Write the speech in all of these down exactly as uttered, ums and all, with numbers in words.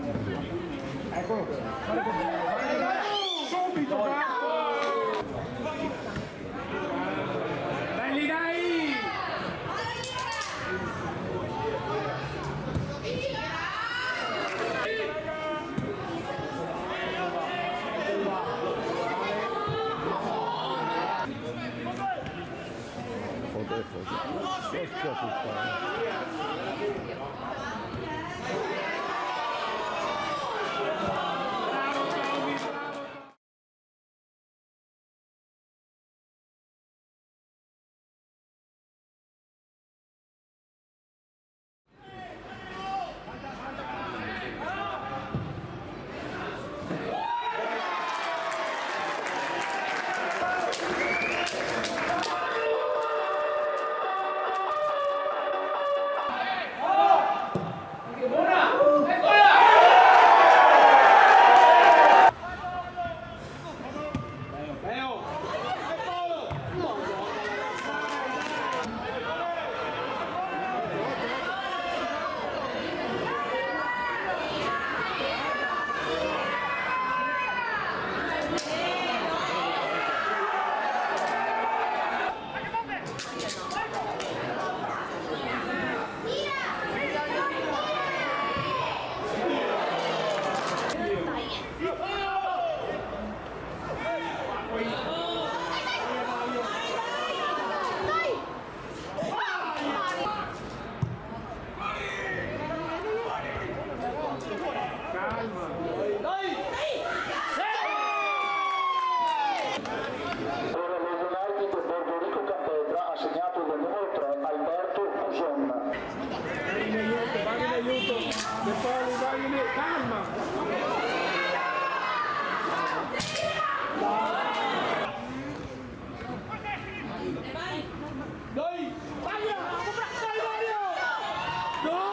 Eccolo. Subito, bravo! Belli, dai! Forte, forte. Forte, forte. Allora, lo United, Borgorico Campetra, ha segnato il numero tre, Alberto Cuson. Vai in aiuto, vai in aiuto. De Paoli, vai in, calma. Dai, Mario! Dai, Mario! Dai!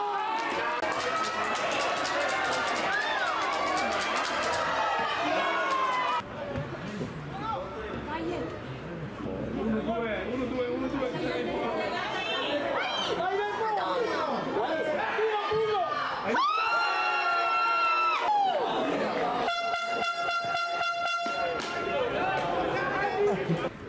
Uno, due, uno, due, uno, due, tre, quattro. Dai, dai, dai! Uno, uno!